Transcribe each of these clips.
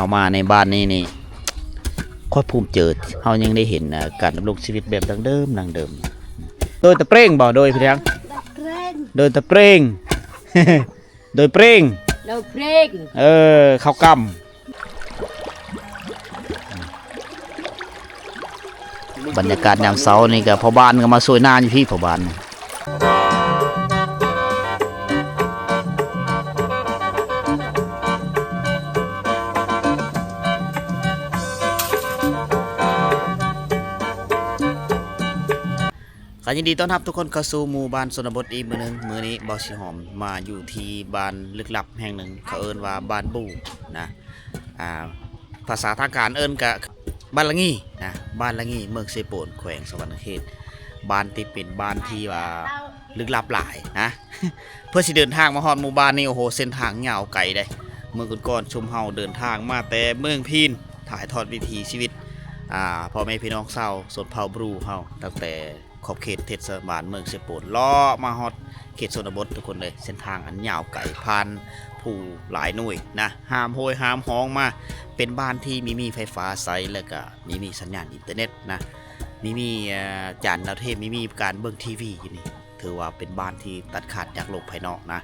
ເຂົ້າມາໃນບ້ານນີ້ນີ້ ຂ້ອຍພູມໃຈ ເຮົາຍັງໄດ້ເຫັນ ເອີ ການດຳລົງຊີວິດແບບດັ້ງເດີມ, ດັ້ງເດີມ. ໂດຍຕະເປງບໍ່? ໂດຍພຽງ? ຕະເກຣງ. ໂດຍຕະເປງ. ໂດຍເປງ. ໂດຍເປງ. ເອີ ເຂົ້າກຳ. ບັນຍາກາດຍາມເຊົ້ານີ້ກໍພໍ່ບ້ານກໍມາຊ່ວຍນາຢູ່ພີ້ ພໍ່ບ້ານ. ກໍຍິນດີຕ້ອນຮັບທຸກຄົນເຂົ້າສູ່ໝູ່ບ້ານຊົນນະບົດອີກມື້ໜຶ່ງ. ມື້ນີ້ບ່າວສີຫອມມາຢູ່ທີ່ບ້ານລຶກລັບແຫ່ງໜຶ່ງ ເຂົາເອີ້ນວ່າບ້ານບູນະ. ອ່າ ພາສາທາງການເອີ້ນກະບ້ານລະງີນະ, ບ້ານລະງີ ເມືອງເຊໂປນ ແຂວງສະຫວັນນະເຂດ. ບ້ານທີ່ເປັນບ້ານທີ່ວ່າລຶກລັບຫຼາຍນະ. ເພື່ອຊິເດີນທາງມາຮອດໝູ່ບ້ານນີ້ ໂອ້ໂຫ ເສັ້ນທາງຍາວໄກເດ້. ເມື່ອກ່ອນໆ ຊຸມເຮົາເດີນທາງມາແຕ່ເມືອງພີນ ຖ່າຍທອດວິຖີຊີວິດ ອ່າ ພໍ່ແມ່ພີ່ນ້ອງຊາວຊົນເຜົ່າບຣູເຮົາ ຕັ້ງແຕ່ ຂອບເຂດເທດສະບານເມືອງເຊໂປນ ເລາະມາຮອດເຂດຊົນນະບົດທຸກຄົນເລີຍ. ເສັ້ນທາງອັນຍາວໄກ ຜ່ານພູຫຼາຍໜ່ວຍນະ, ຫ້າມຫ້ວຍຫ້າມຮ່ອງມາ. ເປັນບ້ານທີ່ມີມີໄຟຟ້າໃຊ້ ແລ້ວກະມີມີສັນຍານອິນເຕີເນັດນະ, ມີມີ ເອີ ຈານດາວທຽມ, ມີມີການເບິ່ງທີວີຢູ່ນີ້. ຖືວ່າເປັນບ້ານທີ່ຕັດຂາດຈາກໂລກພາຍນອກນະ.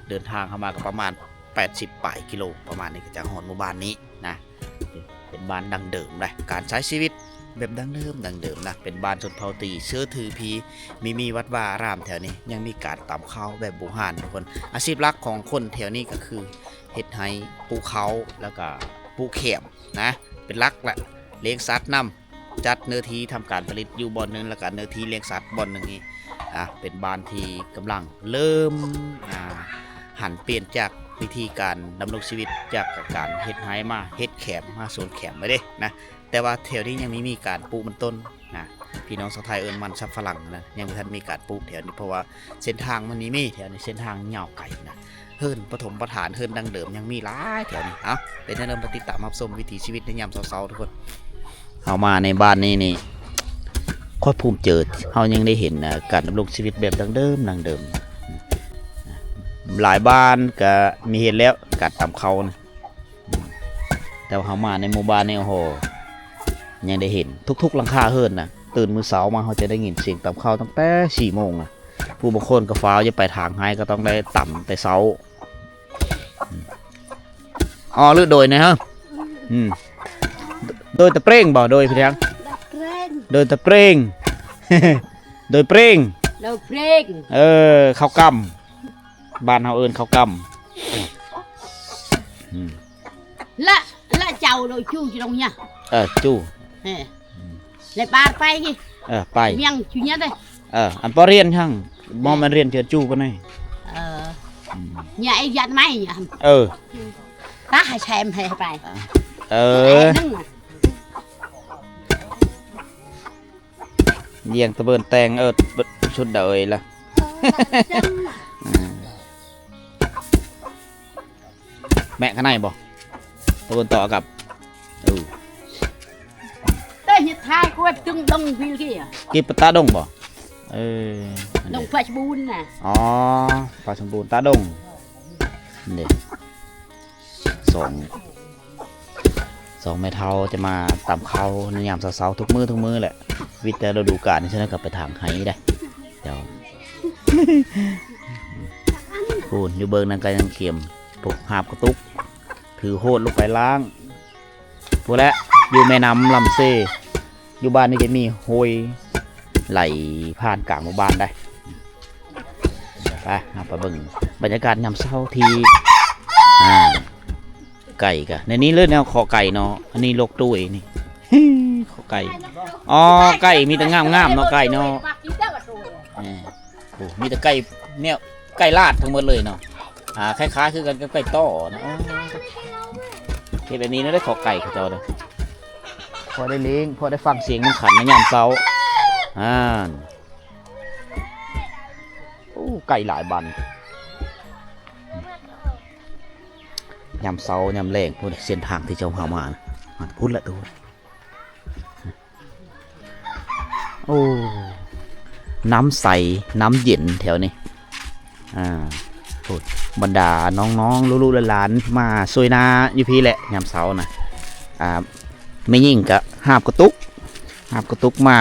ເດີນທາງເຂົ້າມາກໍປະມານ ແປດສິບປາຍກິໂລປະມານນີ້ ກໍຈະຮອດໝູ່ບ້ານນີ້ນະ. ເປັນບ້ານດັ້ງເດີມນະ, ການໃຊ້ຊີວິດແບບດັ້ງເດີມ, ດັ້ງເດີມນະ. ເປັນບ້ານຊົນເຜົ່າທີ່ເຊື່ອຖືຜີ, ມີມີວັດວາອາຣາມແຖວນີ້, ຍັງມີການຕຳເຂົ້າແບບບູຮານທຸກຄົນ. ອາຊີບຫຼັກຂອງຄົນແຖວນີ້ກໍຄືເຮັດໄຮ່, ປູກເຂົ້າ ແລ້ວກໍປູກແຂມນະ ເປັນຫຼັກລະ, ລ້ຽງສັດນຳ. ຈັດເນື້ອທີ່ທຳການຜະລິດຢູ່ບ່ອນໜຶ່ງ ແລ້ວກະເນື້ອທີ່ລ້ຽງສັດບ່ອນໜຶ່ງອີກ. ອ່າ ເປັນບ້ານທີ່ກຳລັງເລີ່ມ ອ່າ ຫັນປ່ຽນຈາກວິທີການດຳລົງຊີວິດ ຈາກການເຮັດໄຮ່ມາເຮັດແຂມ ມາສວນແຂມໄວ້ເດ້ນະ. ແຕ່ວ່າແຖວນີ້ຍັງມີ ມີການປູກມັນຕົ້ນນະ, ພີ່ນ້ອງຊາວໄທເອີ້ນມັນສັບຝຣັ່ງນະ, ຍັງບໍ່ທັນມີການປູກແຖວນີ້ ເພາະວ່າ ເສັ້ນທາງມັນນີ້ມີແຖວນີ້ ເສັ້ນທາງຍາວໄກນະ. ເຮືອນປະຖົມປະຖານ ເຮືອນດັ້ງເດີມຍັງມີຫຼາຍແຖວນີ້. ເອົ້າ ເປັນຈັ່ງໃດ ມາຕິດຕາມຮັບຊົມວິຖີຊີວິດໃນຍາມເຊົ້າໆ ທຸກຄົນ. ເຂົ້າມາໃນບ້ານນີ້ນີ້ ຂ້ອຍພູມໃຈ ເຮົາຍັງໄດ້ເຫັນ ເອີ ການດຳລົງຊີວິດແບບດັ້ງເດີມ, ດັ້ງເດີມ. ຫຼາຍບ້ານກະມີເຮັດແລ້ວ ການຕຳເຂົ້ານະ. ແຕ່ວ່າເຮົາມາໃນໝູ່ບ້ານນີ້ ໂອ້ໂຫ ຍັງໄດ້ເຫັນທຸກໆຫຼັງຄາເຮືອນນະ. ຕື່ນມື້ເຊົ້າມາ ເຮົາຈະໄດ້ຍິນສຽງຕຳເຂົ້າຕັ້ງແຕ່ສີ່ໂມງນະ. ຜູ້ບາງຄົນກໍຟ້າວຈະໄປຖາງໄຮ່ ກໍຕ້ອງໄດ້ຕຳແຕ່ເຊົ້າ. ອໍ ຫຼືໂດຍແນ່ເຮີ. ອືມ ໂດຍຕະເປງບໍ່? ໂດຍພຽງ? ໂດຍຕະເປງ. ໂດຍເປງ. ໂດຍເປງ. ເອີ ເຂົ້າກຳ. ບ້ານເຮົາເອີ້ນເຂົ້າກຳ. ອືມ ລະ ລະເຈົ້າໂດຍຈູຈະລົງຍະ. ເອີ ຈູ. ເອີ ລະບາດໄປ. ເອີ ໄປ. ຍັງຈຸຍະເດ້. ເອີ ອັນປໍຮຽນຍັງ ບໍ່ແມ່ນຮຽນເທື່ອຈູປານໃດ. ເອີ ອືມ ຍະໄອ້ຍັດໄມ້ຍະ. ເອີ ຕາໃຫ້ແຊມໃຫ້ໄປ. ເອີ ຢ້ຽງຕະເບີນແຕ່ງ ເອີ ຊຸດດາເອີຍລະ. ແມະຂ້າງໃນບໍ່? ຕາເບິ່ນຕໍ່ກັບ ເອີ ເຕເຮັດທາຍກວດຕຶງດົງພິວທີ່ ກິບປະຕາດົງບໍ່? ເອີ ດົງພະສະບູນນະ. ອໍ ພະສະບູນຕາດົງ. ນີ້ ສອງ ສອງແມ່ເຖົ້າຈະມາຕຳເຂົ້າໃນຍາມເຊົ້າໆ ທຸກມື້ ທຸກມື້ແຫຼະ. ວິດແຕ່ລະດູການນີ້ ສະນັ້ນກໍໄປຖາງໄຮ່ໄດ໋ ເຈົ້າ. ພຸ້ນ ຢູ່ເບິ່ງນັ້ນກໍຍັງກຽມ ພວກຫາບກະຕຸກ ຖືໂຫດລົງໄປລ້າງ ພຸ້ນແຫຼະ. ຢູ່ແມ່ນ້ຳລຳເຊ ຢູ່ບ້ານນີ້ຈະມີຫ້ວຍໄຫຼຜ່ານກາງໝູ່ບ້ານໄດ໋. ໄປ ເຮົາໄປເບິ່ງບັນຍາກາດຍາມເຊົ້າທີ່ ອ່າ ໄກ່ກະ ໃນນີ້ເລີຍແນວ ຂໍໄກ່ເນາະ. ອັນນີ້ລົກຕຸ້ຍນີ້ ຂໍໄກ່. ອໍ ໄກ່ມີແຕ່ງາມໆເນາະ ໄກ່ເນາະ. ເອີ ໂອ້ ມີແຕ່ໄກ່ແນວ ໄກ່ລາດທັງໝົດເລີຍເນາະ. ອ່າ ຄ້າຍໆຄືກັນກັບໄກ່ຕໍ່ນະ. ອໍ ເຮັດແບບນີ້ນະ ໄດ້ຂໍໄກ່ເຂົາເຈົ້ານະ ພໍໄດ້ລ້ຽງ ພໍໄດ້ຟັງສຽງມັນຂັນໃນຍາມເຊົ້າ. ອ່າ ໂອ້ ໄກ່ຫຼາຍບັນ ຍາມເຊົ້າຍາມແລງ. ພຸ້ນ ເສັ້ນທາງທີ່ເຈົ້າເຮົາມານະ ພຸ້ນລະ ໂຕ ໂອ້ ນ້ຳໃສ ນ້ຳເຢັນແຖວນີ້. ອ່າ ໂອ້ ບັນດານ້ອງໆ ລູກໆ ຫຼານໆ ມາຊ່ວຍນາຢູ່ພີ້ແຫຼະ ຍາມເຊົ້ານະ. ອ່າ ແມ່ຍິງກໍຫາບກະຕຸກ ຫາບກະຕຸກມາ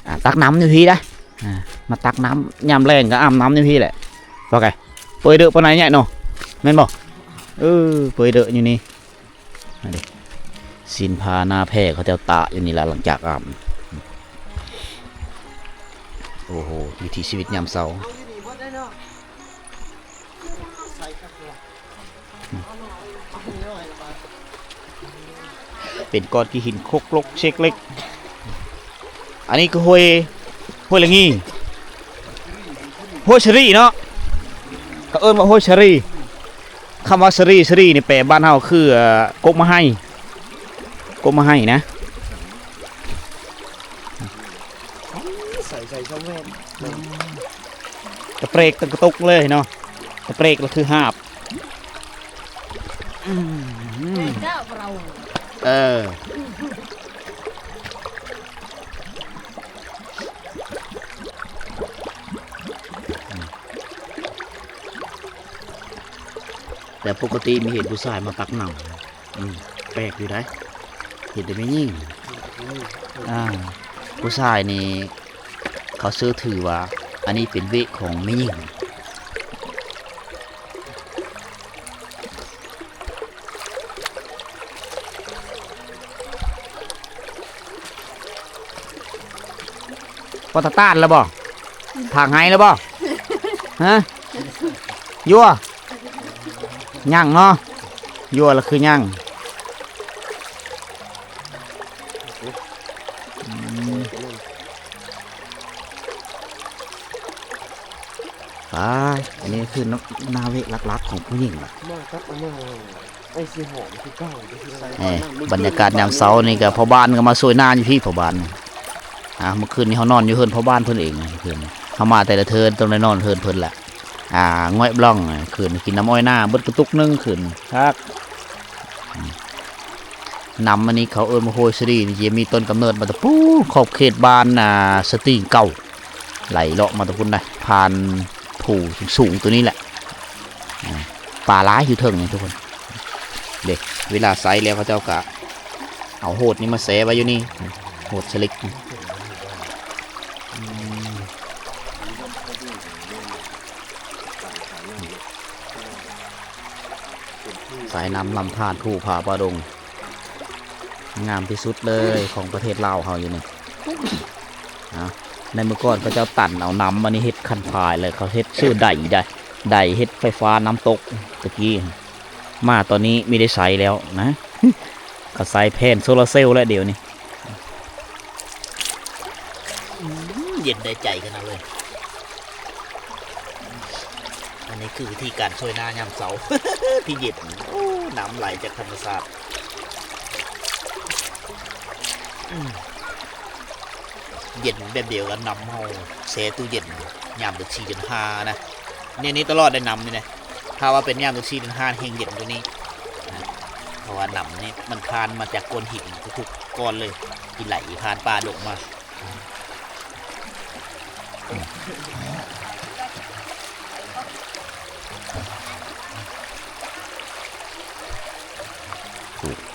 ອ່າ ຕັກນ້ຳຢູ່ພີ້ໄດ໋ ອ່າ ມາຕັກນ້ຳ ຍາມແລງກໍອາບນ້ຳຢູ່ພີ້ແຫຼະ ວ່າໄງ. ເປີຍເດີປານໃດໃຫຍ່ເນາະ ແມ່ນບໍ່? ເອີ ເປີຍເດີຢູ່ນີ້ ນັ້ນເດ ຊີ້ນພາໜ້າແພເຂົາເຈົ້າຕາກຢູ່ນີ້ລະ ຫຼັງຈາກອາບ. ໂອ້ໂຫ ວິຖີຊີວິດຍາມເຊົ້າ ເປັນກ້ອນຂີ້ຫີນຄົກລົກເຊັກເລັກ. ອັນນີ້ຄືຫ້ວຍ ຫ້ວຍລະງີ ຫ້ວຍສະຣີເນາະ ເຂົາເອີ້ນວ່າຫ້ວຍສະຣີ. ຄຳວ່າສະຣີ ສະຣີນີ້ແປບ້ານເຮົາຄື ເອີ ກົກມະໄຮ ກົກມະໄຮນະ. ໃສ່ ໃສ່ຊະແວ່ນ ຕະເປກຕະກະຕຸກເລີຍເນາະ ຕະເປກລະຄືຫາບ. ອືມ ເຈົ້າເຮົາ ເອີ ແຕ່ປົກກະຕິມີເຫັນຜູ້ຊາຍມາຕັກນ້ຳ ອືມ ແປກຢູ່ໃດ໋ ເຫັນແຕ່ແມ່ຍິງ ອ່າ ຜູ້ຊາຍນີ້ ເຂົາເຊື່ອຖືວ່າ ອັນນີ້ເປັນເວກຂອງແມ່ຍິງ. ປະຕະຕານແລ້ວບໍ່? ຖາງໄຮ່ແລ້ວບໍ່? ຮະ? ຢູ່ບໍ່? ຍັງເນາະ ຢູ່ລະຄືຍັງ. ອືມ ໄປ ອັນນີ້ຄືໜ້າເວະຫຼັກໆຂອງຜູ້ຍິງລະ ມາກັບອັນນັ້ນ ໄອ້ສີຫອມຄືເກົ່າ. ເອີ ບັນຍາກາດຍາມເຊົ້ານີ້ກໍພໍ່ບ້ານກໍມາຊ່ວຍນາຢູ່ພີ້ ພໍ່ບ້ານ. ອ່າ ມື້ຄືນນີ້ເຮົານອນຢູ່ເຮືອນພໍ່ບ້ານເພິ່ນເອງ ຄືນເຮົາມາແຕ່ລະເທີນຕ້ອງໄດ້ນອນເຮືອນເພິ່ນແຫຼະ. ອ່າ ງ້ອຍບລັອງ ຄືນກິນນ້ຳອ້ອຍນາເບິດກະຕຸກໜຶ່ງຄືນ ຄັກ. ອືມ ນ້ຳອັນນີ້ເຂົາເອີ້ນວ່າຫ້ວຍສະຣີ ນີ້ຈະມີຕົ້ນກຳເນີດມາແຕ່ປູ້ນຂອບເຂດບ້ານ ອ່າ ສະຕີງເກົ່າ ໄຫຼເລາະມາແຕ່ພຸ້ນໄດ໋ ຜ່ານພູສູງໆຕົວນີ້ແຫຼະ. ອ່າ ປາຫຼາຍຢູ່ເທິງນີ້ທຸກຄົນ ເດ້ ເວລາໃສແລ້ວເຂົາເຈົ້າກະເອົາໂຫດນີ້ມາແຊ່ໄວ້ຢູ່ນີ້ ໂຫດສະລິກ. ອືມ ສາຍນ້ຳລຳທານພູຜາປ່າດົງ ງາມທີ່ສຸດເລີຍຂອງປະເທດລາວເຮົາຢູ່ນີ້. ເອົາ ໃນເມື່ອກ່ອນເຂົາເຈົ້າຕັນເອົານ້ຳອັນນີ້ເຮັດຄັນພາຍ ແລ້ວເຂົາເຮັດຊື່ໄດໄດ໋ ໄດເຮັດໄຟຟ້ານ້ຳຕົກຕະກີ້ ມາຕອນນີ້ມີໄດ້ໃຊ້ແລ້ວນະ ເຂົາໃຊ້ແຜງໂຊລາເຊວແລ້ວດຽວນີ້. ອືມ ເຢັນໄດ້ໃຈຂະໜາດເລີຍ. ອັນນີ້ຄືວິທີການຊ່ວຍນາຍາມເຊົ້າ ທີ່ເຢັນ ໂອ້ ນ້ຳໄຫຼຈາກທຳມະຊາດ. ອືມ ເຢັນແບບດຽວກັບນ້ຳເຮົາແຊ່ຕູ້ເຢັນຍາມເດືອນສີ່ເດືອນຫ້ານະ ແນວນີ້ຕະຫຼອດໄດ໋ ນ້ຳນີ້ນະ. ຖ້າວ່າເປັນຍາມເດືອນສີ່ເດືອນຫ້າແຮ່ງເຢັນກວ່ານີ້ນະ ເພາະວ່ານ້ຳນີ້ມັນຜ່ານມາຈາກກ້ອນຫີນທຸກໆກ້ອນເລີຍ ທີ່ໄຫຼຜ່ານປ່າດົງມາ.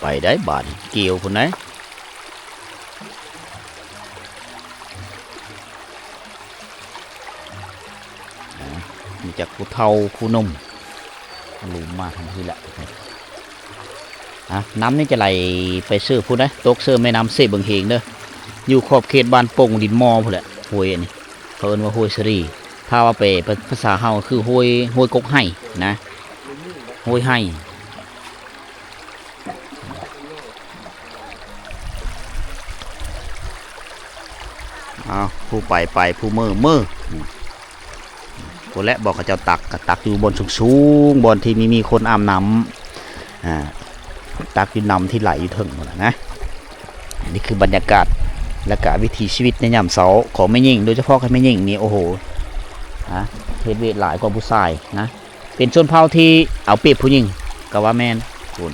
ໄປໄດ້ບາດນີ້ ກ່ຽວພຸ້ນໃດ໋. ອ່າ ມີຈັກຜູ້ເຖົ້າຜູ້ໜຸ່ມ ລຸມມາທັງທີລະ. ອ່າ ນ້ຳນີ້ຈະໄຫຼໄປເສີບພຸ້ນເດ້ ຕົກເສີບແມ່ນ້ຳເຊບຶງເຮງເດີ ຢູ່ຂອບເຂດບ້ານປົງດິນໝໍພຸ້ນແຫຼະ. ຫ້ວຍອັນນີ້ເຂົາເອີ້ນວ່າຫ້ວຍສະຣີ ຖ້າວ່າແປເປັນພາສາເຮົາຄືຫ້ວຍ ຫ້ວຍກົກໄຮ່ນະ ຫ້ວຍໄຮ່. ເອົາ ຜູ້ໄປໄປ ຜູ້ເມີເມີ ພຸ້ນແຫຼະ ບໍ່ເຂົາເຈົ້າຕັກ ກໍຕັກຢູ່ບ່ອນສູງໆ ບ່ອນທີ່ມີ ມີຄົນອາບນ້ຳ ອ່າ ຕັກຢູ່ນ້ຳທີ່ໄຫຼຢູ່ເທິງພຸ້ນນະ. ນີ້ຄືບັນຍາກາດ ແລະກະວິຖີຊີວິດໃນຍາມເຊົ້າຂອງແມ່ຍິງ ໂດຍສະເພາະແມ່ຍິງນີ້ ໂອ້ໂຫ ອ່າ ເຮັດວຽກຫຼາຍກວ່າຜູ້ຊາຍນະ. ເປັນຊົນເຜົ່າທີ່ເອົາປຽບຜູ້ຍິງກໍວ່າແມ່ນພຸ້ນ.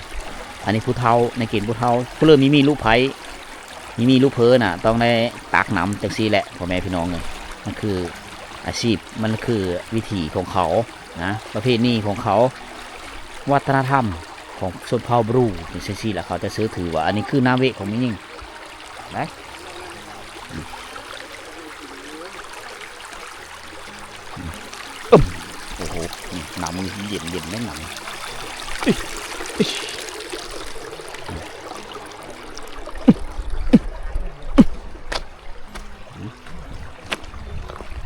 ອັນນີ້ຜູ້ເຖົ້າ ໃນເກນຜູ້ເຖົ້າ ຜູ້ເລີ່ມມີ ມີລູກໃພ້ ມີ ມີລູກເພີນະ ຕ້ອງໄດ້ຕັກນ້ຳຈັ່ງຊີ້ແຫຼະ ພໍ່ແມ່ພີ່ນ້ອງເອີຍ. ມັນຄືອາຊີບ ມັນຄືວິຖີຂອງເຂົານະ ປະເພນີຂອງເຂົາ ວັດທະນະທຳ ຂອງຊົນເຜົ່າບຣູ ຈັ່ງຊີ້ລະ ເຂົາຈະເຊື່ອຖືວ່າອັນນີ້ຄືນ້ຳເວະຂອງແມ່ຍິງ ໄດ້ ອືມ ໂອ້ໂຫ ນີ້ນ້ຳມັນເຢັນໆ ເດ້ນ້ຳ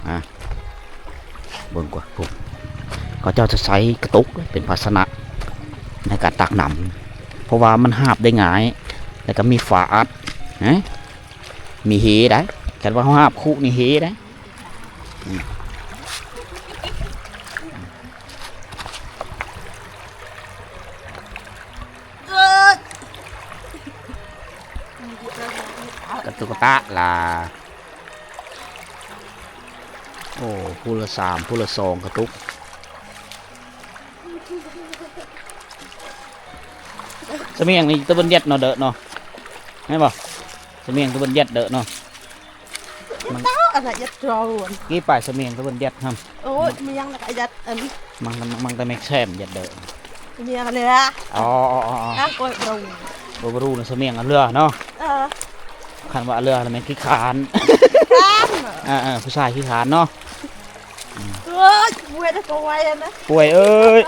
ອາ ເບິ່ງກວ່າ ພຸ້ນ ເຂົາເຈົ້າຈະໃຊ້ກະຕຸກເປັນພາຊະນະໃນການຕັກນ້ຳ ເພາະວ່າມັນຫາບໄດ້ງ່າຍ ແລ້ວກໍມີຝາອັດ ນະ ມີເຮໄດ໋ ຄັນວ່າເຮົາຫາບຄຸນີ້ເຮໄດ໋ ອືມ ກະຕຸກກະຕະລະ ໂອ້ ຜູ້ລະສາມ ຜູ້ລະສອງກະຕຸກ ສະໝຽງນີ້ຕະເບິ່ນແຢັດເນາະ ເດີເນາະ ແມ່ນບໍ່? ສະໝຽງຕະເບິ່ນແຢັດເດີເນາະ. ມັນ ເຕົ້າອັນນະ ຢາດໂຕນ ກີ້ປາຍສະໝຽງຕະເບິ່ນແຢັດຫັ້ນ ໂອ້ຍ ມີຫຍັງລະກະຢາດອັນ ມັນ ມັນ ມັນຕະແມັກແຊມແຢັດເດີ ມີຫຍັງລະ ອໍ ອໍ ອໍ ອໍ ອ້າງໂອ້ຍ ບໍ່ ບໍ່ຮູ້ນະ ສະໝຽງອັນເຫຼືອເນາະ ເອີ ຄັນວ່າເຫຼືອລະແມ່ນຂີ້ຄ້ານ ຂີ້ຄ້ານ ເອີ ເອີ ຜູ້ຊາຍຂີ້ຄ້ານເນາະ ອືມ ໂອ້ຍ ປ່ວຍເດີ ປ່ວຍນະ ປ່ວຍເອີຍ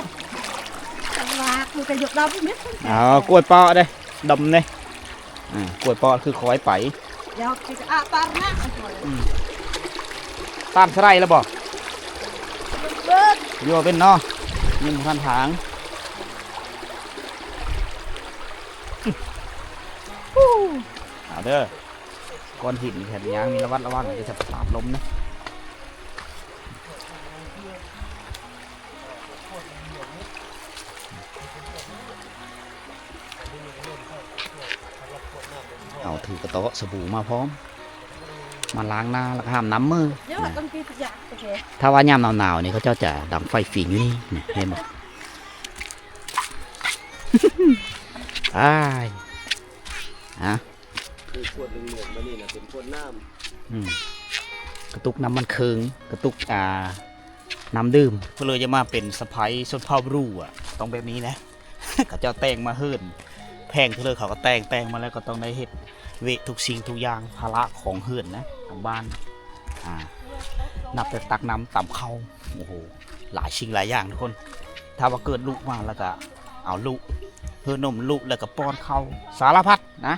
ຄັນວ່າຄືກະຍົກດຳເມັດ ເອົາ ກ້ວຍເປາະເດ້ ດຳເດ້ ອາ ກ້ວຍເປາະຄືຄອຍໄປ ດຽວຊິອາຕານະ ອືມ ຕານສະໄລແລ້ວບໍ່? ເບິດ ຢູ່ເປັນເນາະ ຍັງບໍ່ທັນຖາງ ເອົາເດີ ກ້ອນຫີນແຖມຍາງນີ້ລະວັດລະວັງ ຈະສາບລົມນະ. ເອົາຖືກະເຕາະສະບູມາພ້ອມ ມາລ້າງໜ້າ ແລ້ວກໍຫ້າມນ້ຳມື ເອີ ຖ້າວ່າຍາມໜາວໆນີ້ ເຂົາເຈົ້າຈະດັງໄຟຝີງຢູ່ນີ້ ນີ້ ເຫັນບໍ່? ອ້າຍ ຮະ ຄືຂວດເຫຼືອງໆ ບາດນີ້ນະເປັນຂວດນ້ຳ ອືມ ກະຕຸກນ້ຳມັນເຄື່ອງ ກະຕຸກ ອ່າ ນ້ຳດື່ມ ເພິ່ນເລີຍຈະມາເປັນສະໃພ້ຊົນເຜົ່າບຣູ ອະ ຕ້ອງແບບນີ້ແຫຼະ ເຂົາເຈົ້າແຕ່ງມາເຮືອນ ແພງເທົ່າໃດເຂົາກໍແຕ່ງ ແຕ່ງມາແລ້ວກໍຕ້ອງໄດ້ເຮັດເວະທຸກສິ່ງທຸກຢ່າງ ພາລະຂອງເຮືອນນະ ຂອງບ້ານ ອ່າ ນັບແຕ່ຕັກນ້ຳ ຕຳເຂົ້າ ໂອ້ໂຫ ຫຼາຍສິ່ງຫຼາຍຢ່າງທຸກຄົນ ຖ້າວ່າເກີດລູກມາແລ້ວກໍເອົາລູກ ເຮີ່ນົມລູກ ແລ້ວກໍປ້ອນເຂົ້າ ສາລະພັດນະ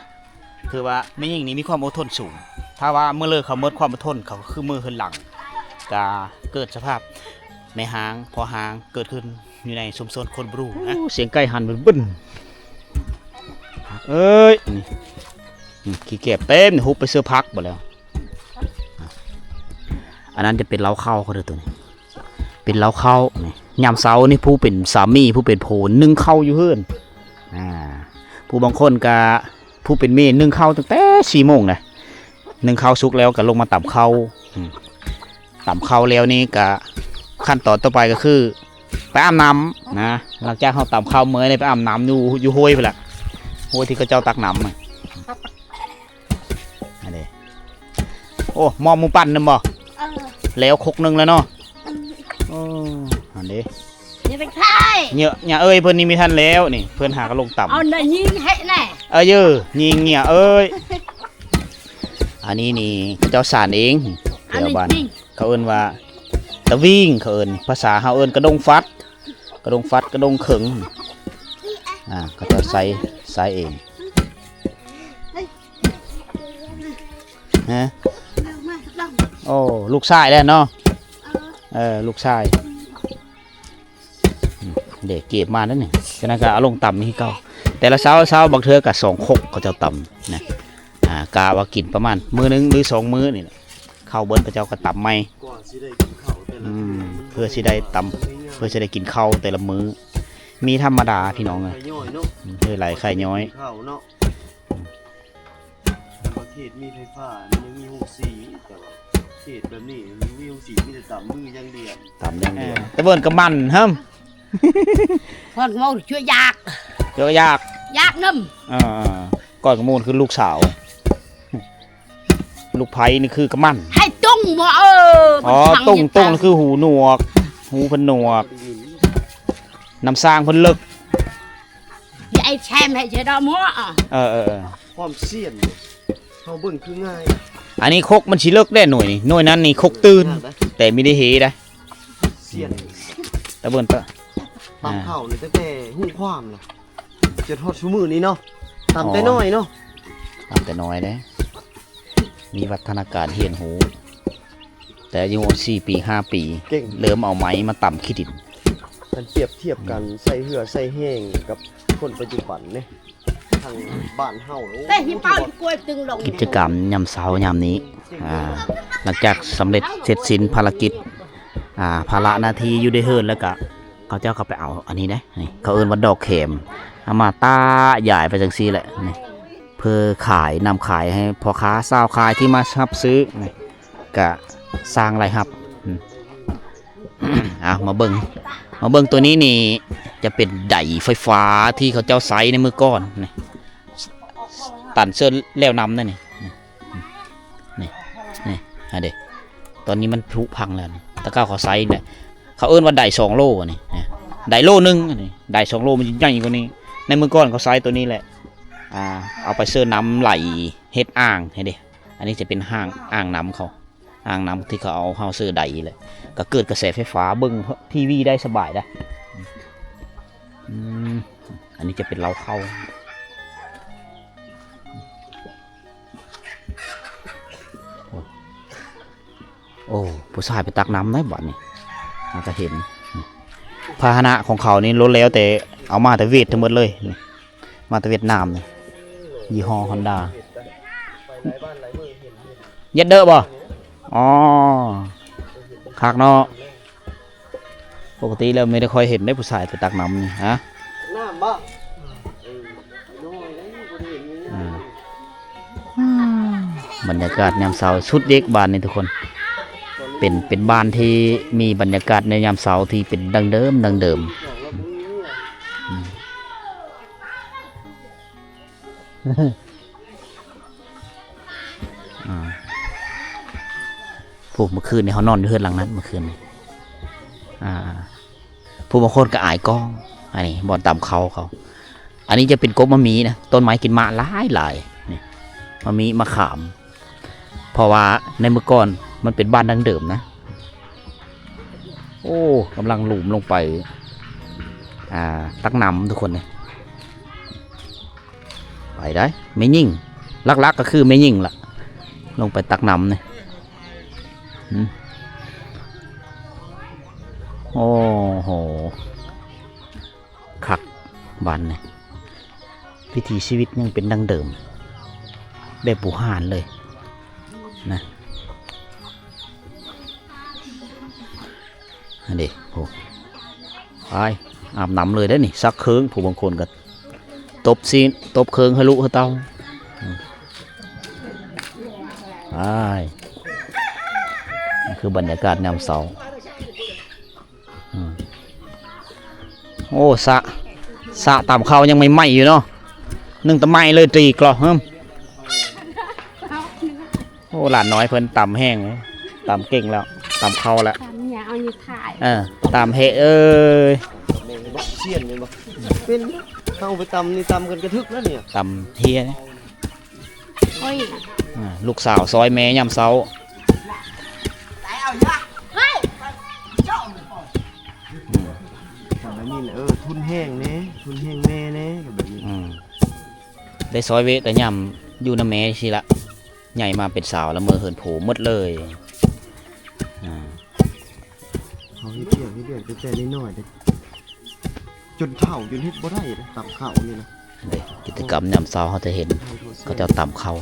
ຖືວ່າແມ່ຍິງນີ້ມີຄວາມອົດທົນສູງ ຖ້າວ່າມື້ເລີເຂົາໝົດຄວາມອົດທົນ ເຂົາຄືມືເຮືອນຫຼັງ ກະເກີດສະພາບແມ່ຮ້າງ ພໍ່ຮ້າງເກີດຂຶ້ນຢູ່ໃນຊຸມຊົນຄົນບຣູນະ ໂອ້ ສຽງໄກ່ຫັນບຶ້ນໆ ເອີຍ ນີ້ ນີ້ ຂີ້ແກບເຕັມ ຮຸບໄປເຊື້ອຜັກເບິດແລ້ວ ອັນນັ້ນຈະເປັນເລົ້າເຂົ້າເຂົາເດີ ໂຕນີ້ ເປັນເລົ້າເຂົ້ານີ້ ຍາມເຊົ້ານີ້ຜູ້ເປັນສາມີ ຜູ້ເປັນຜົວໜຶ້ງເຂົ້າຢູ່ເຮືອນ ອ່າ ຜູ້ບາງຄົນກະ ຜູ້ເປັນແມ່ໜຶ້ງເຂົ້າຕັ້ງແຕ່ສີ່ໂມງນະ ໜຶ້ງເຂົ້າສຸກແລ້ວກະລົງມາຕຳເຂົ້າ ອືມ ຕຳເຂົ້າແລ້ວນີ້ກະ ຂັ້ນຕອນຕໍ່ໄປກະຄື ໄປອາບນ້ຳນະ ຫຼັງຈາກເຮົາຕຳເຂົ້າເມື່ອຍໄດ້ໄປອາບນ້ຳຢູ່ ຢູ່ຫ້ວຍພຸ້ນລະ ຫ້ວຍທີ່ເຂົາເຈົ້າຕັກນ້ຳ ອັນນີ້ ໂອ້ ໝໍ້ໝູ່ປັ່ນນຳບໍ່? ເອີ ແລ້ວຄົກໜຶ່ງແລ້ວເນາະ ເອີ ໂອ້ ຫັ້ນເດ້ ຢ່າໄປຖ່າຍ ເຍາະ ຍາເອີຍ ເພິ່ນນີ້ມີທັນແລ້ວນີ້ ເພິ່ນຫາກະລົງຕຳ ເອົານະຍິງໃຫ້ແນ່ ເອີ ຍິງເຍຍເອີຍ ອັນນີ້ນີ້ເຂົາເຈົ້າສານເອງ ແຖວບ້ານ ເຂົາເອີ້ນວ່າຕະວິງ ເຂົາເອີ້ນ ພາສາເຮົາເອີ້ນກະດົງຟັດ ກະດົງຟັດ ກະດົງເຂີງ ອ່າ ເຂົາເຈົ້າໃສ່ ໃສ່ເອງ ຮະ ໂອ້ ລູກຊາຍແລ້ວເນາະ ເອີ ລູກຊາຍ ອືມ ເດ ເກັບມາແລ້ວນີ້ ຈາກນັ້ນກະເອົາລົງຕຳຄືເກົ່າ ແຕ່ລະເຊົ້າ ເຊົ້າບາງເທື່ອກະສອງຄົກເຂົາເຈົ້າຕຳນະ ອ່າ ກະວ່າກິນປະມານມື້ໜຶ່ງ ຫຼື ສອງມື້ນີ້ແຫຼະ ເຂົ້າເບິດເຂົາເຈົ້າກໍຕຳໃໝ່ ກວ່າຊິໄດ້ກິນເຂົ້າແຕ່ລະ ອືມ ເທື່ອ ເພື່ອຊິໄດ້ຕຳ ເພື່ອຊິໄດ້ກິນເຂົ້າແຕ່ລະມື້ ມີທຳມະດາພີ່ນ້ອງເອີຍ ໄຂ່ຍ້ອຍເນາະ ເອີ ໄຂ່ຍ້ອຍ ເຂົ້າເນາະ ອືມ ປະເທດມີໄຟຟ້າ ມັນຍັງມີໂຮງສີ ແຕ່ວ່າເຂດແບບນີ້ມັນມີໂຮງສີ ມີແຕ່ຕຳມືຢ່າງດຽວ ຕຳຢ່າງດຽວ ເອີ ແຕ່ເບິ່ງກໍມັນເຮີ້ມ ເພິ່ນເວົ້າເຈາະຢາກ ເຈາະຢາກ ຢາກນຳ ເອີ ກ້ອຍກະມູນຄືລູກສາວ ລູກໃພ້ນີ້ຄືກະມັນ ໃຫ້ຕົງບໍ່ ເອີ ອໍ ຕົງ ຕົງຄືຫູໜວກ ຫູເພິ່ນໜວກ ນ້ຳສ້າງເພິ່ນເລິກ ອ້ແຊມໃຫ້ເຈົ້າດອກໝໍ. ເອີໆໆ ຄວາມສ່ຽນເຮົາເບິ່ງຄືງ່າຍ. ອັນນີ້ຄົກມັນຊິເລິກແດ່ໜ່ວຍນີ້ ໜ່ວຍນັ້ນນີ້ຄົກຕື່ນ ຍາກນະ ແຕ່ມີໄດ້ເຮໄດ້. ສ່ຽນ ຕາເບິ່ງຕາ ຕຳເຂົ້ານີ້ຕັ້ງແຕ່ຮູ້ຄວາມລະ ຈົນຮອດຊຸມື້ນີ້ເນາະ. ຕຳແຕ່ ອໍ ນ້ອຍເນາະ ຕຳແຕ່ນ້ອຍເດ້. ມີວັດທະນາການຮຽນຮູ້ ແຕ່ອາຍຸສີ່ປີຫ້າປີ ເກັ່ງ ເລີ່ມເອົາໄມ້ມາຕຳຂີ້ດິນ. ຄັນປຽບທຽບກັນ ອືມ ໃສ່ເຫື່ອໃສ່ແຮງກັບຄົນປັດຈຸບັນເດ້ ທາງບ້ານເຮົາ ແຕ່ທີ່ເປົ່າທີ່ກວຍຕຶງລົງ ກິດຈະກຳຍາມເຊົ້າຍາມນີ້ ອ່າ ຫຼັງຈາກສຳເລັດເສັດສິ້ນພາລະກິດ ອ່າ ພາລະໜ້າທີ່ຢູ່ໃນເຮືອນ ແລ້ວກະເຂົາເຈົ້າກໍໄປເອົາອັນນີ້ເດ້ ນີ້ ເຂົາເອີ້ນວ່າດອກແຄມ ເອົາມາຕາກຢາຍໄປຈັ່ງຊີ້ແຫຼະ ນີ້ ເພື່ອຂາຍ ນຳຂາຍໃຫ້ພໍ່ຄ້າຊາວຂາຍທີ່ມາຮັບຊື້ ນີ້ ກະສ້າງລາຍຮັບ. ອືມ ອ່າ ມາເບິ່ງ ມາເບິ່ງຕົວນີ້ນີ້ ຈະເປັນໄດໄຟຟ້າທີ່ເຂົາເຈົ້າໃຊ້ໃນມື້ກ່ອນ ນີ້ ຕັນເຊິ່ນແລ້ວນຳນັ້ນນີ້ ນີ້ ນີ້ ນີ້ ຫັ້ນເດ້. ຕອນນີ້ມັນຜຸພັງແລ້ວ ແຕ່ເກົ່າເຂົາໃຊ້ແຫຼະ ເຂົາເອີ້ນວ່າໄດສອງໂລ ອັນນີ້ ໄດໂລໜຶ່ງ ອັນນີ້ ໄດສອງໂລມັນຊິໃຫຍ່ກວ່ານີ້. ໃນມື້ກ່ອນເຂົາໃຊ້ຕົວນີ້ແຫຼະ ອ່າ ເອົາໄປເຊີນນ້ຳໄຫຼເຮັດອ່າງ ເຫັນເດ້. ອັນນີ້ຈະເປັນອ່າງ ອ່າງນ້ຳເຂົາ ອ່າງນ້ຳທີ່ເຂົາເອົາເຮົາເຊີໄດແຫຼະ ກໍເກີດກະແສໄຟຟ້າ ເບິ່ງທີວີໄດ້ສະບາຍໄດ໋. ອືມ ອັນນີ້ຈະເປັນເລົ້າເຂົ້າ. ໂອ້ ຜູ້ຊາຍໄປຕັກນ້ຳໄດ້ບັດນີ້ ເຮົາກໍເຫັນ ພາຫະນະຂອງເຂົານີ້ລ້ວນແລ້ວແຕ່ເອົາມາແຕ່ຫວຽດທັງໝົດເລີຍ ນີ້ ມາແຕ່ຫວຽດນາມນີ້ ຍີ່ຫໍ້ຮອນດ້າ. ເຢັດເດີບໍ່? ອໍ ຄັກເນາະ. ປົກກະຕິແລ້ວບໍ່ໄດ້ຄ່ອຍເຫັນເດ້ ຜູ້ຊາຍໄປຕັກນ້ຳນີ້ ຮະ ຕັກນ້ຳບໍ່? ເອີ ນ້ອຍເດ້ ບໍ່ໄດ້ເຫັນ. ອືມ ບັນຍາກາດຍາມເຊົ້າສຸດເດັກບ້ານນີ້ທຸກຄົນ ເປັນ ເປັນບ້ານທີ່ມີບັນຍາກາດໃນຍາມເຊົ້າທີ່ເປັນດັ້ງເດີມ ດັ້ງເດີມ. ອືມ ອ່າ ຜູ້ ເມື່ອຄືນນີ້ເຮົານອນຢູ່ເຮືອນຫຼັງນັ້ນ ເມື່ອຄືນນີ້ ອ່າ ຜູ້ບາງຄົນກໍອາຍກ້ອງ. ອັນນີ້ບ່ອນຕຳເຂົ້າເຂົາ ອັນນີ້ຈະເປັນກົກໝາກມີນະ ຕົ້ນໄມ້ກິນໝາກຫຼາຍໆ ນີ້ ໝາກມີ ໝາກຂາມ ເພາະວ່າໃນເມື່ອກ່ອນມັນເປັນບ້ານດັ້ງເດີມນະ. ໂອ້ ກຳລັງຫຼຸມລົງໄປ ອ່າ ຕັກນ້ຳທຸກຄົນເດ້. ໄປໄດ້ແມ່ຍິງ ຫຼັກໆກໍຄືແມ່ຍິງລະ ລົງໄປຕັກນ້ຳນີ້. ອືມ ໂອ້ໂຫ ຄັກບ້ານນີ້ ວິຖີຊີວິດຍັງເປັນດັ່ງເດີມ ແບບບູຮານເລີຍນະ. ອັນນີ້ ໂອ້ ໄປອາບນ້ຳເລີຍເດ້ນີ້ ຊັກເຄິ່ງ ຜູ້ບາງຄົນກໍຕົບຊີ້ນ ຕົບເຄິ່ງໃຫ້ລູກໃຫ້ເຕົ້າ. ໄປ ນີ້ຄືບັນຍາກາດຍາມເຊົ້າ. ອືມ ໂອ້ ສະ ສະຕຳເຂົ້າຍັງໃໝ່ໆຢູ່ເນາະ ໜຶ້ງແຕ່ໃໝ່ເລີຍຕີກລໍ ຫຶມ. ໂອ້ ຫຼານນ້ອຍເພິ່ນຕຳແຮງ ຕຳເກັ່ງແລ້ວ ຕຳເຂົ້າແລ້ວ ຕຳຫຍັງເອົາຢູ່ຂາຍ. ເອີ ຕຳເຮ ເອີຍ ແມ່ນບໍ່? ຊຽນແມ່ນບໍ່? ເປັນ ເຮົາໄປຕຳນີ້ ຕຳກັນກະທຶກແລ້ວນີ້ ຕຳເຮ. ໂອ້ຍ ອ່າ ລູກສາວຊ່ອຍແມ່ຍາມເຊົ້າ. ເຮີ້ຍ ອືມ ແບບນີ້ແຫຼະ ເອີ ທຸນແຮງແດ່ ທຸນແຮງແມ່ແດ່ ແບບນີ້. ອືມ ໄດ້ຊ່ອຍເວກໄດ້ຍາມຢູ່ນຳແມ່ຊີ້ລະ ໃຫຍ່ມາເປັນສາວລະເມີເຮືອນໂພໝົດເລີຍ. ອ່າ ເຮົາເຮັດວຽກເຮັດວຽກຕັ້ງແຕ່ນ້ອຍໆເດ້ ຈົນເຖົ້າຈົນເຮັດບໍ່ໄດ້ເດ້ ຕຳເຂົ້ານີ້ນະ. ເດ້ ກິດຈະກຳຍາມເຊົ້າເຮົາຈະເຫັນເຂົາເຈົ້າຕຳເຂົ້າ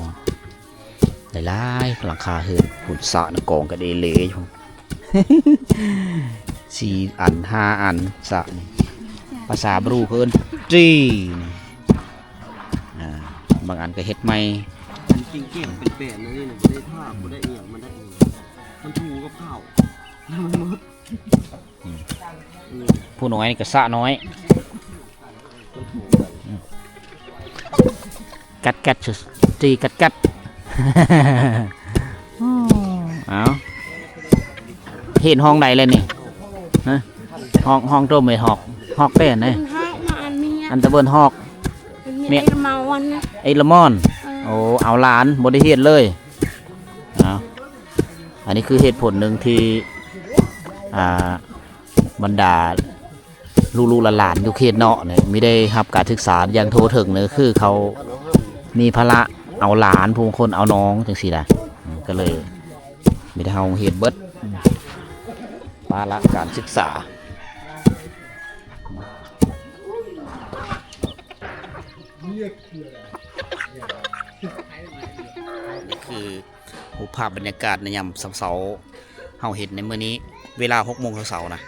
ຫຼາຍໆ ຫຼັງຄາເຮືອນພຸ້ນ ສະນະກອງກັນເອເລຢູ່ ສີ່ອັນ ຫ້າອັນ ສະນີ້ ພາສາບຣູເອີ້ນຕີນີ້. ອ່າ ບາງອັນກໍເຮັດໃໝ່ ເກັ່ງໆ ເປັນແປນອັນນີ້ນະ ບໍ່ໄດ້ທາ ບໍ່ໄດ້ອີ່ຫຍັງ ມັນໄດ້ອີ່ຫຍັງ ມັນຖູກັບເຂົ້າ ມັນໝົດ. ອືມ ຜູ້ນ້ອຍນີ້ກໍສະນ້ອຍ ອືມ ກັດແກັດ ຕີກັດແກັດ. ເອົາ ເຫັນຫ້ອງໃດແລ້ວນີ້ ຮະ? ຫ້ອງ ຫ້ອງໂຕເມຮອກ ຮອກແປ້ນເດ້ ມັນຮອກມາອັນເມຍ ອັນຕະເບິ່ນຮອກ. ແມ່ນ ໄອ້ລະມອນນະ ໄອ້ລະມອນ ເອີ ໂອ້ ເອົາຫຼານບໍ່ໄດ້ຮຽນເລີຍ. ເອົາ ອັນນີ້ຄືເຫດຜົນໜຶ່ງທີ່ ອ່າ ບັນດາລູກໆຫຼານໆຢູ່ເຂດເນາະນີ້ ມີໄດ້ຮັບການສຶກສາຢ່າງທົ່ວເຖິງເນາະ ຄືເຂົາມີພາລະເອົາຫຼານ ຜູ້ບາງຄົນເອົານ້ອງຈັ່ງຊີ້ນະ ກໍເລີຍມີແຕ່ເຮົາເຮັດເບິດ ພາລະການສຶກສາ ນີ້ຄືຮູບພາບບັນຍາກາດໃນຍາມເຊົ້າໆ ເຮົາເຫັນໃນມື້ນີ້ ເວລາຫົກໂມງເຊົ້າໆນະ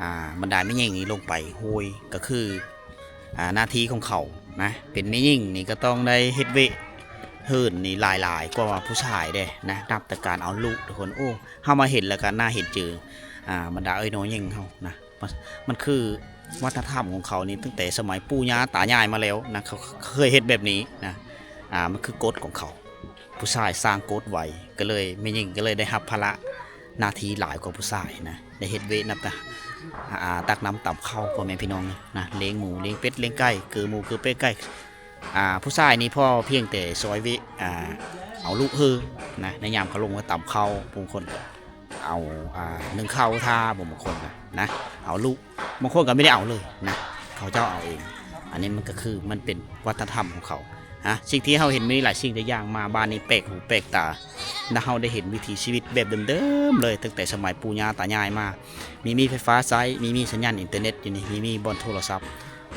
ອ່າ ບັນດາແມ່ຍິງນີ້ລົງໄປໂຮຍ ກໍຄື ອ່າ ໜ້າທີ່ຂອງເຂົານະ ເປັນແມ່ຍິງນີ້ກໍຕ້ອງໄດ້ເຮັດວຽກເຮືອນນີ້ຫຼາຍໆກວ່າຜູ້ຊາຍເດ້ນະ ນັບແຕ່ການເອົາລູກທຸກຄົນ. ໂອ້ ເຮົາມາເຫັນແລ້ວກໍໜ້າເຫັນໃຈ ອ່າ ບັນດາເອື້ອຍນ້ອງຍິງເຮົານະ. ມັນ ມັນຄືວັດທະນະທຳຂອງເຂົານີ້ ຕັ້ງແຕ່ສະໄໝປູ່ຍ່າຕາຍາຍມາແລ້ວນະ ເຂົາເຄີຍເຮັດແບບນີ້ນະ. ອ່າ ມັນຄືກົດຂອງເຂົາ ຜູ້ຊາຍສ້າງກົດໄວ້ ກໍເລີຍແມ່ຍິງກໍເລີຍໄດ້ຮັບພາລະໜ້າທີ່ຫຼາຍກວ່າຜູ້ຊາຍນະ ໄດ້ເຮັດວຽກນັບແຕ່ ອ່າ ຕັກນ້ຳຕຳເຂົ້າ ພໍ່ແມ່ພີ່ນ້ອງນະ ລ້ຽງໝູ ລ້ຽງເປັດ ລ້ຽງໄກ່ ເກີໝູ ເກີເປັດໄກ່. ອ່າ ຜູ້ຊາຍນີ້ພໍພຽງແຕ່ຊ່ອຍວຽກ ອ່າ ເອົາລູກເຮືອນນະ ໃນຍາມເຂົາລົງມາຕຳເຂົ້າ ບາງຄົນກໍເອົາ ອ່າ ໜຶ້ງເຂົ້າຖ້າ ບາງຄົນນະ ເອົາລູກ ບາງຄົນກໍບໍ່ໄດ້ເອົາເລີຍນະ ເຂົາເຈົ້າເອົາເອງ. ອັນນີ້ມັນກໍຄືມັນເປັນວັດທະນະທຳຂອງເຂົານະ. ສິ່ງທີ່ເຮົາເຫັນມື້ນີ້ຫຼາຍສິ່ງຫຼາຍຢ່າງ ມາບ້ານນີ້ແປກຫູແປກຕາ ນະ ເຮົາໄດ້ເຫັນວິຖີຊີວິດແບບເດີມໆເລີຍ ຕັ້ງແຕ່ສະໄໝປູ່ຍ່າຕາຍາຍມາ ມີ ມີໄຟຟ້າໃຊ້ ມີ ມີສັນຍານອິນເຕີເນັດຢູ່ນີ້ ມີ ມີບ່ອນໂທລະສັບ.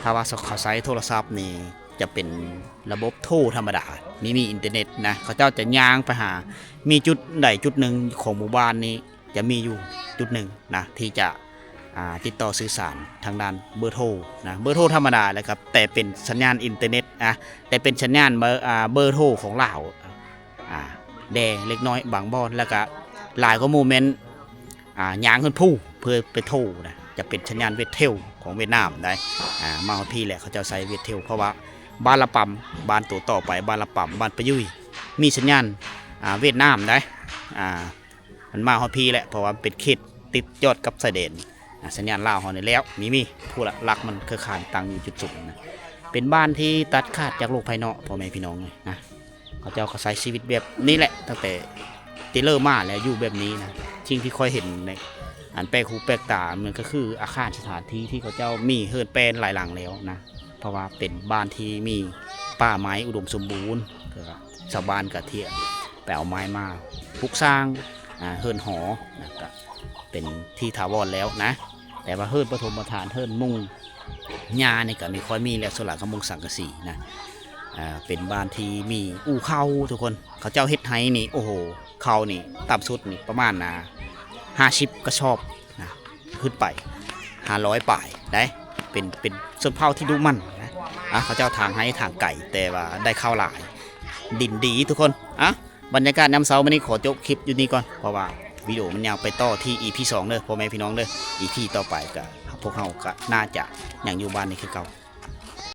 ຖ້າວ່າເຂົາໃຊ້ໂທລະສັບນີ້ ຈະເປັນລະບົບໂທທຳມະດາ ມີ ມີອິນເຕີເນັດນະ ເຂົາເຈົ້າຈະຍ່າງໄປຫາ ມີຈຸດໃດຈຸດໜຶ່ງຂອງໝູ່ບ້ານນີ້ ຈະມີຢູ່ຈຸດໜຶ່ງນະ ທີ່ຈະ ອ່າ ຕິດຕໍ່ສື່ສານທາງດ້ານເບີໂທນະ ເບີໂທທຳມະດາ ແລ້ວກໍແຕ່ເປັນສັນຍານອິນເຕີເນັດນະ ແຕ່ເປັນສັນຍານເບີ ອ່າ ເບີໂທຂອງລາວ ອ່າ ແດ່ເລັກນ້ອຍບາງບ່ອນ ແລ້ວກໍຫຼາຍກວ່າໝູ່ແມ່ນ ອ່າ ຍ່າງຂຶ້ນພູເພື່ອໄປໂທນະ ຈະເປັນສັນຍານເວັດເທວຂອງຫວຽດນາມໄດ໋. ອ່າ ມາຮອດພີ້ແຫຼະ ເຂົາເຈົ້າໃຊ້ເວັດເທວ ເພາະວ່າບ້ານລະປຳ ບ້ານໂຕຕໍ່ໄປ ບ້ານລະປຳ ບ້ານປາຍຸຍ ມີສັນຍານ ອ່າ ຫວຽດນາມໄດ໋. ອ່າ ມັນມາຮອດພີ້ແຫຼະ ເພາະວ່າເປັນເຂດຕິດຍອດກັບຊາຍແດນ. ອ່າ ສັນຍານລາວເຮົານີ້ແລ້ວ ມີ ມີ ພຸ້ນລະ ຫຼັກມັນເຄືອຂ່າຍຕັ້ງຢູ່ຈຸດສູງນະ ເປັນບ້ານທີ່ຕັດຂາດຈາກໂລກພາຍນອກ ພໍ່ແມ່ພີ່ນ້ອງເອີຍນະ. ເຂົາເຈົ້າກໍໃຊ້ຊີວິດແບບນີ້ແຫຼະ ຕັ້ງແຕ່ແຕ່ເລີ່ມມາແລ້ວ ຢູ່ແບບນີ້ນະ. ສິ່ງທີ່ຂ້ອຍເຫັນໃນອັນແປກຫູແປກຕາ ມັນກໍຄືອາຄານສະຖານທີ່ທີ່ເຂົາເຈົ້າມີເຮືອນແປນຫຼາຍຫຼັງແລ້ວນະ ເພາະວ່າເປັນບ້ານທີ່ມີປ່າໄມ້ອຸດົມສົມບູນ ກໍຊາວບ້ານກໍທີ່ໄປເອົາໄມ້ມາປຸກສ້າງ ອ່າ ເຮືອນຫໍນະ ກໍເປັນທີ່ຖາວອນແລ້ວນະ. ແຕ່ວ່າເຮືອນປະຖົມປະຖານ ເຮືອນມຸງຫຍ້ານີ້ກໍມີ ຄ່ອຍມີແລ້ວ ສ່ວນຫຼາຍກໍມຸງສັງກະສີນະ. ອ່າ ເປັນບ້ານທີ່ມີອູ່ເຂົ້າທຸກຄົນ ເຂົາເຈົ້າເຮັດໄຮ່ນີ້ ໂອ້ໂຫ ເຂົ້ານີ້ຕ່ຳສຸດນີ້ປະມານ ອ່າ ຫ້າສິບກະສອບນະ ຂຶ້ນໄປ ຫ້າຮ້ອຍປາຍໄດ໋. ເປັນ ເປັນຊົນເຜົ່າທີ່ດຸໝັ່ນນະ. ອ່າ ເຂົາເຈົ້າຖາງໄຮ່ຖາງໄກ ແຕ່ວ່າໄດ້ເຂົ້າຫຼາຍ ດິນດີທຸກຄົນ. ອ່າ ບັນຍາກາດຍາມເຊົ້າມື້ນີ້ຂໍຈົບຄລິບຢູ່ນີ້ກ່ອນ ເພາະວ່າວິດີໂອມັນຍາວ ໄປຕໍ່ທີ່ອີພີສອງເດີ ພໍ່ແມ່ພີ່ນ້ອງເດີ. ອີພີຕໍ່ໄປກໍ ພວກເຮົາກໍໜ້າຈະຍັງຢູ່ບ້ານນີ້ຄືເກົ່າ.